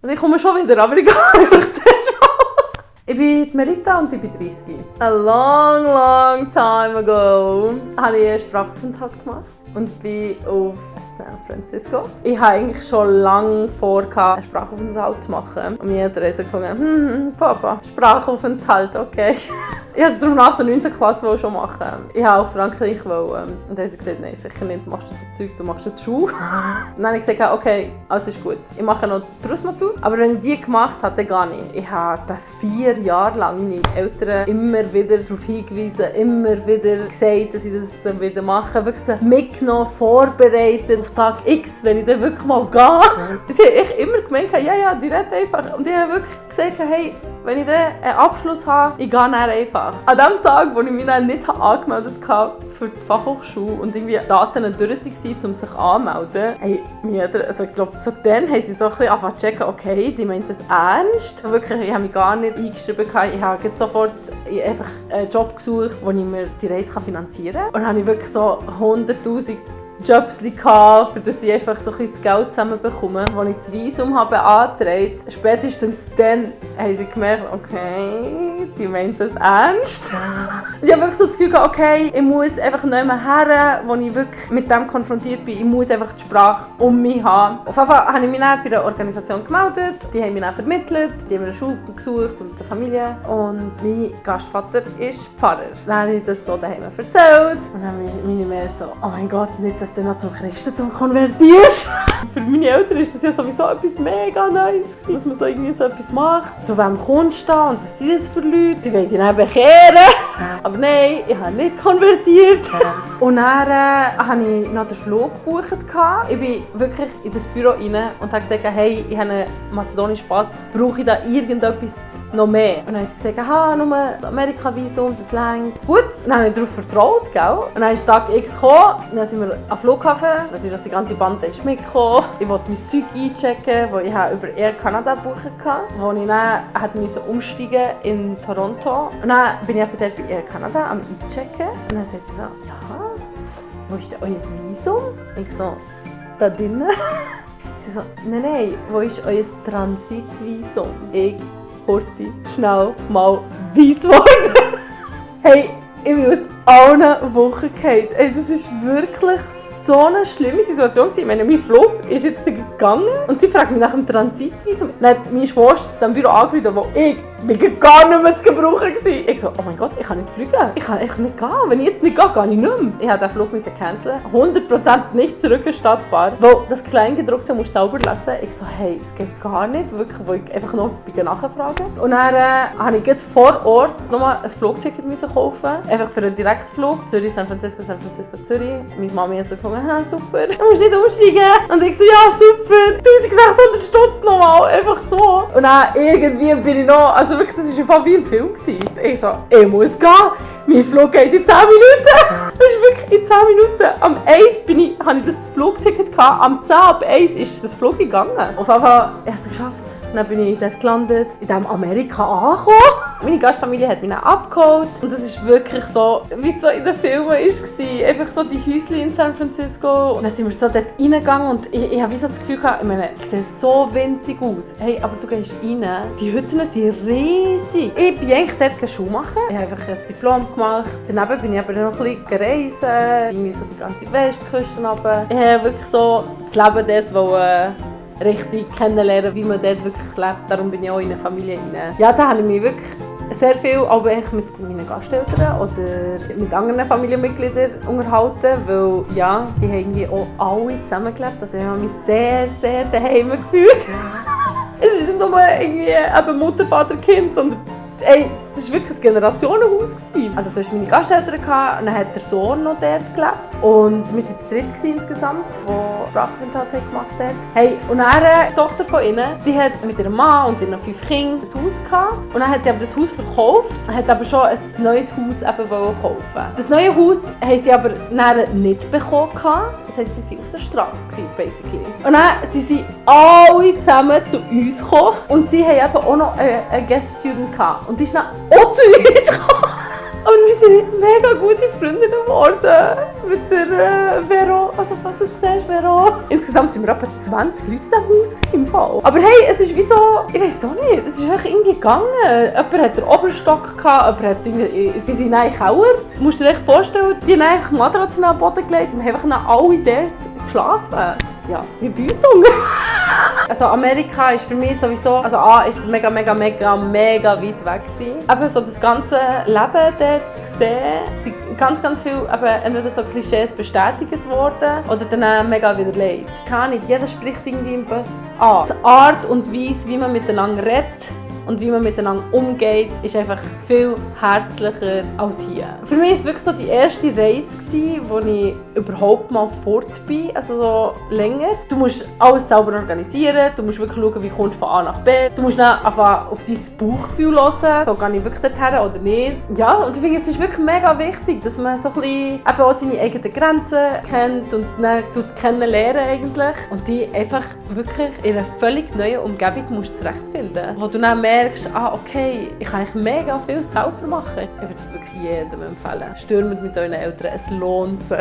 Also ich komme schon wieder, aber ich gehe einfach zuerst mal. Ich bin Merita und ich bin 30. A long time ago habe ich einen Sprachaufenthalt gemacht und bin auf San Francisco. Ich hatte eigentlich schon lange vor, einen Sprachaufenthalt zu machen. Und meine Eltern haben gefunden, Papa, Sprachaufenthalt, okay. Ich wollte es darum nach der 9. Klasse schon machen. Ich wollte auf Frankreich. Und dann haben sie gesagt, nein, sicher nicht, du machst so Zeug, du machst jetzt Schule. Dann habe ich gesagt, okay, alles ist gut. Ich mache noch die Berufsmatur. Aber wenn ich die gemacht habe, dann gar nicht. Ich habe etwa 4 Jahre lang meine Eltern immer wieder darauf hingewiesen, immer wieder gesagt, dass ich das wieder machen will. Wirklich mitgenommen, vorbereitet auf Tag X, wenn ich dann wirklich mal gehe. Sie haben immer gemeint, ja, die redet einfach. Und ich habe wirklich gesagt, hey, wenn ich dann einen Abschluss habe, ich gehe dann einfach. An dem Tag, wo ich mich dann nicht angemeldet habe für die Fachhochschule und irgendwie Daten durch waren, um sich anzumelden, hey, meine Eltern, also ich glaube, so dann haben sie so ein bisschen angefangen zu checken, okay, die meint das ernst. Wirklich, ich habe mich gar nicht eingeschrieben, ich habe sofort einfach einen Job gesucht, wo ich mir die Reise finanzieren kann. Und dann habe ich wirklich so 100'000 Jobs gehabt, für das ich einfach so ein bisschen das Geld zusammenbekomme. Als ich das Visum habe beantragt, spätestens dann haben sie gemerkt, okay, die meint das ernst. Ich habe wirklich so das Gefühl gehabt, okay, ich muss einfach nicht mehr her, wo ich wirklich mit dem konfrontiert bin. Ich muss einfach die Sprache um mich haben. Auf jeden Fall habe ich mich dann bei einer Organisation gemeldet. Die haben mich dann vermittelt, die haben mir eine Schule gesucht und eine Familie. Und mein Gastvater ist Pfarrer. Dann habe ich das so daheim erzählt. Und dann haben meine Mutter so, oh mein Gott, nicht, dass du noch zum Christentum konvertierst. Für meine Eltern ist das ja sowieso etwas mega Neues, dass man so irgendwie so etwas macht. Zu wem kommst du da und was sind das für Leute? Die wollen dich dann bekehren. Aber nein, ich habe nicht konvertiert. Und dann habe ich noch den Flug gebucht. Ich bin wirklich in das Büro rein und habe gesagt, hey, ich habe einen mazedonischen Pass, brauche ich da irgendetwas noch mehr? Und dann haben sie gesagt, nur das Amerika-Visum, das reicht. Gut, dann habe ich darauf vertraut, gell? Und dann ist Tag X gekommen, dann sind wir am Flughafen, natürlich die ganze Bande ist mitgekommen. Ich wollte mein Zeug einchecken, das ich über Air Canada gebucht hatte, wo ich dann umsteigen in Toronto. Und dann bin ich dort bei Air Canada am Einchecken. Und dann sagt sie so, ja, wo ist denn euer Visum? Ich so, da drinnen. Sie so, nein, wo ist euer Transitvisum? Ich, Horti, schnell mal weiss worden. Hey, ich bin aus allen Wochen gefallen. Das war wirklich so eine schlimme Situation. Ich meine, mein Flug ist jetzt gegangen und sie fragt mich nach dem Transitvisum. Dann hat meine Schwester dem Büro angerufen, wo ich gar nicht mehr zu gebrauchen war. Ich so, oh mein Gott, ich kann nicht fliegen. Ich kann echt nicht gehen. Wenn ich jetzt nicht gehe, gehe ich nicht mehr. Ich musste den Flug canceln. 100% nicht zurückerstattbar. Weil das Kleingedruckte musst du selber lesen. Ich so, hey, es geht gar nicht. Wirklich, wo ich einfach noch nachfragen. Und dann musste ich vor Ort nochmal ein Flugticket kaufen. Einfach für einen Direktflug. Zürich, San Francisco, Zürich. Meine Mami hat so gefunden, super, du musst nicht umsteigen. Und ich so, ja, super. 1600 Stutz nochmal. Einfach so. Und dann irgendwie bin ich noch, also wirklich, das war einfach wie im Film. Ich so, ich muss gehen. Mein Flug geht in 10 Minuten. Das ist wirklich in 10 Minuten. Am 1 hatte ich das Flugticket. Am 10 ab 1 ist das Flug gegangen. Auf jeden Fall, ich habe es geschafft. Dann bin ich dort gelandet, in diesem Amerika angekommen. Meine Gastfamilie hat mich dann abgeholt. Und das war wirklich so, wie es so in den Filmen war. Einfach so die Häuschen in San Francisco. Und dann sind wir so dort reingegangen und ich habe wie so das Gefühl gehabt, ich meine, ich sehe so winzig aus. Hey, aber du gehst rein, die Hütten sind riesig. Ich bin eigentlich dort Schuhe machen. Ich habe einfach ein Diplom gemacht. Daneben bin ich aber noch ein bisschen gereist. Irgendwie so die ganze Westküste runter. Ich habe wirklich so das Leben dort, richtig kennenlernen, wie man dort wirklich lebt. Darum bin ich auch in einer Familie rein. Ja, da habe ich mich wirklich sehr viel aber mit meinen Gasteltern oder mit anderen Familienmitgliedern unterhalten, weil ja, die haben irgendwie auch alle zusammengelebt. Also ich habe mich sehr, sehr daheim gefühlt. Es ist nicht nur irgendwie eben Mutter, Vater, Kind, sondern das war wirklich ein Generationenhaus. Also du hast meine Gasteltern gehabt, und dann hat der Sohn noch dort gelebt. Und wir waren zu dritt insgesamt, die Sprachaufenthalt gemacht haben. Hey, und dann die Tochter von ihnen, die hat mit ihrem Mann und ihren 5 Kindern ein Haus gehabt. Und dann hat sie aber das Haus verkauft, hat aber schon ein neues Haus kaufen. Das neue Haus haben sie aber nicht bekommen. Das heisst, sie waren auf der Straße, basically. Und dann sind sie alle zusammen zu uns gekommen. Und sie haben eben auch noch einen Guest Student gehabt. Und die ist dann auch zu uns gekommen. Aber Und wir sind mega gute Freundinnen geworden mit der Vero. Also falls du das siehst, Vero. Insgesamt sind wir etwa 20 Leute in diesem Haus im Fall. Aber hey, es ist wie so, ich weiß auch nicht, es ist einfach irgendwie gegangen. Jemand hat den Oberstock gehabt, jemand hat irgendwie, sie sind in einen Keller. Du musst dir echt vorstellen, die haben einfach Matratzen auf den Boden gelegt und haben einfach alle dort geschlafen. Ja, wie bei uns Also Amerika ist für mich sowieso, also A ist es mega weit weg gewesen. Aber so das ganze Leben dort zu sehen, sind ganz viel eben entweder so Klischees bestätigt worden oder dann auch mega wieder leid. Keine Ahnung, jeder spricht irgendwie im Bus an. Die Art und Weise, wie man miteinander redet und wie man miteinander umgeht, ist einfach viel herzlicher als hier. Für mich war es wirklich so die erste Reise, wo ich überhaupt mal fort bin, also so länger. Du musst alles selber organisieren, du musst wirklich schauen, wie du von A nach B. Du musst dann einfach auf dein Bauchgefühl hören, so gehe ich wirklich dorthin oder nicht. Ja, und ich finde, es ist wirklich mega wichtig, dass man so ein bisschen eben auch seine eigenen Grenzen kennt und dann kennenlernen eigentlich. Und die einfach wirklich in einer völlig neuen Umgebung musst zurechtfinden. Wo du dann merkst, okay, ich kann eigentlich mega viel selber machen. Ich würde das wirklich jedem empfehlen. Stürmt mit euren Eltern, es lohnt sich.